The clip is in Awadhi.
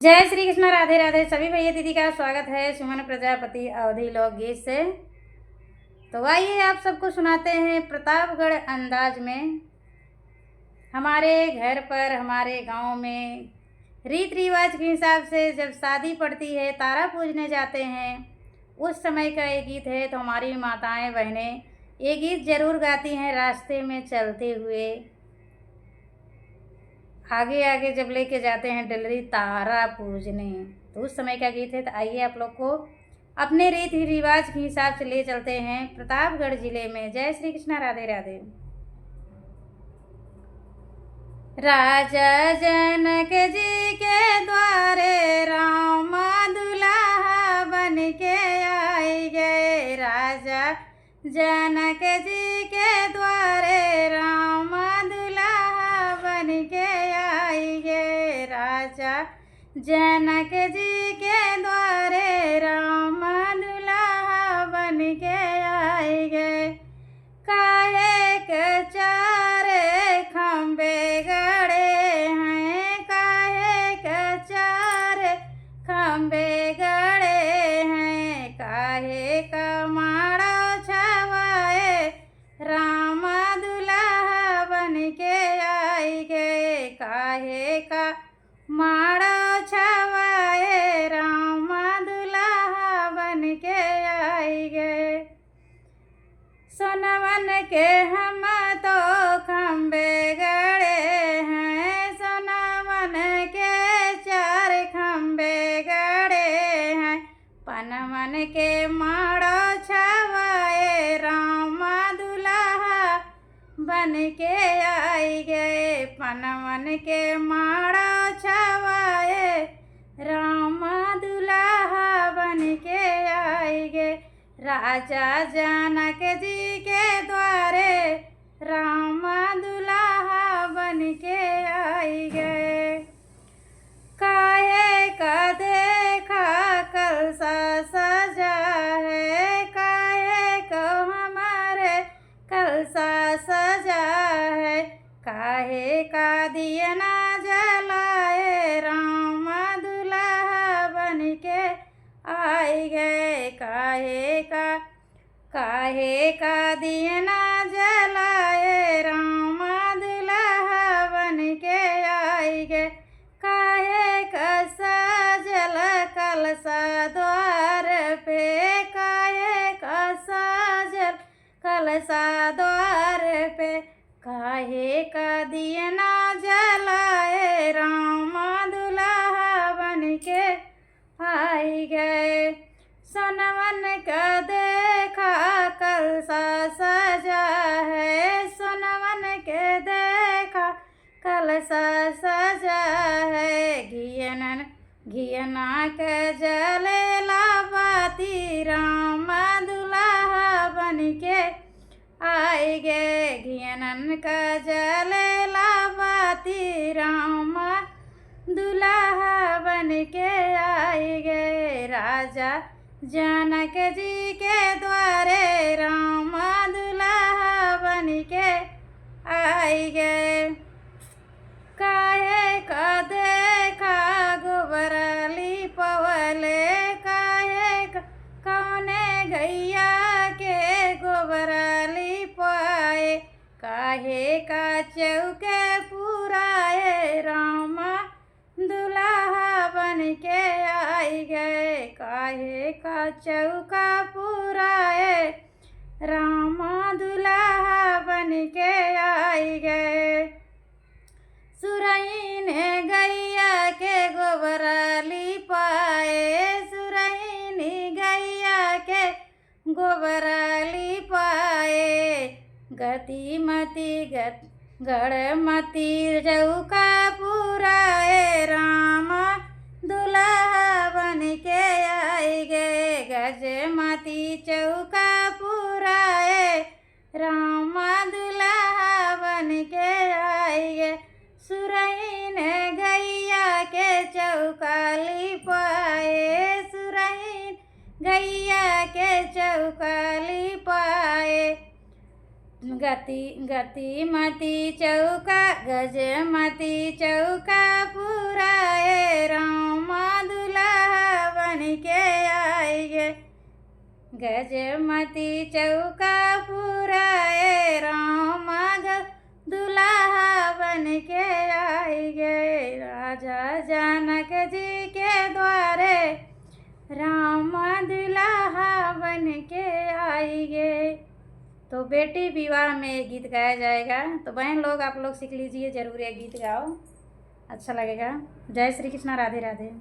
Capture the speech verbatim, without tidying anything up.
जय श्री कृष्णा, राधे राधे। सभी भैया दीदी का स्वागत है सुमन प्रजापति अवधी लोकगीत से। तो आइए, आप सबको सुनाते हैं प्रतापगढ़ अंदाज में। हमारे घर पर, हमारे गांव में रीत रिवाज के हिसाब से जब शादी पड़ती है, तारा पूजने जाते हैं, उस समय का ये गीत है। तो हमारी माताएं, बहनें ये गीत जरूर गाती हैं रास्ते में चलते हुए। आगे आगे जब लेके जाते हैं डलरी तारा पूजने, तो उस समय का गीत है। तो आइए, आप लोग को अपने रीति रिवाज के हिसाब से ले चलते हैं प्रतापगढ़ जिले में। जय श्री कृष्णा, राधे राधे। राजा जनक जी के द्वारे रामा दुल्हा बन के आई गए। राजा जनक जी के द्वारे रामा दुल्हा बन के आई गए। राजा जनक जी के द्वारे रामा दुल्हा बन के आई गए। काहे के चार खंबे गड़े हैं, काहे के चार खंबे गड़े हैं, काहे का माड़ो छवाए रामा दुल्हा बन के आई गए, काहे का माड़ो छवाए रामा दुल्हा बन के आई गए। सोनवन के हम तो खंबे गड़े हैं, सोनवन के चार खंबे गड़े हैं, पनवन के माड़ो छवाए रामा दुल्हा बन के आई गए, पनवन के माड़ो छवाए रामा दुल्हा बन के आई गए। राजा जनक जी के द्वारे रामा दुल्हा बन के आई गए। काहे का देखा कलसा सजा है, काहे का हमारे कलसा सजा है, काहे का दियना जलाए रामा दुल्हा बन के आई गए, काहे का काहे का दियना जलाए रामा दुल्हा बन के आई गए, काहे का सजल कलसा द्वार पे, काहे का सजल कलसा द्वार पे, काहे का दियना जलाए रामा दुल्हा बन के आई गए। सोनवन का देखा कलसा सजा है, सोनवन के देखा कलसा सजा है। घियनन, घियना के जलेला बाती रामा दुल्हा बन के आई गए। घियनन का जलेला बाती रामा दुल्हा बन के आई गए। राजा जनक जी के द्वारे रामा दुल्हा बन के आई गए। काहे का देखा गोबरा लिपवले, काहे का कौने गैया के गोबरा लिपाए, काहे का चौके पुराए रामा दुल्हा बन के आई गए, काहे का चौका पुराए रामा दुल्हा बन के आई गए। सुरहीन गैया के गोबरा लिपाए, सुरहीन गैया के गोबरा लिपाए। गतिमती गत-, गणमती चौका पुराए रामा दुल्हा बन के आई गए। गजमती चौका पुराए रामा दुल्हा बन के आई गए। सुरहीन गैया के चौका लिपाए, सुरहीन गैया के चौका लिपाए। गति, गतिमती चौका, गजमती चौका पुराए रामा गजमती चौका पुराए रामा ग-, दुल्हा बन के आई गे, राजा जनक जी के द्वारे रामा दुल्हा बन के आई गे। तो बेटी विवाह में ये गीत गाया जाएगा। तो बहन लोग, आप लोग सीख लीजिए, जरूर ये गीत गाओ, अच्छा लगेगा। जय श्री कृष्णा, राधे राधे।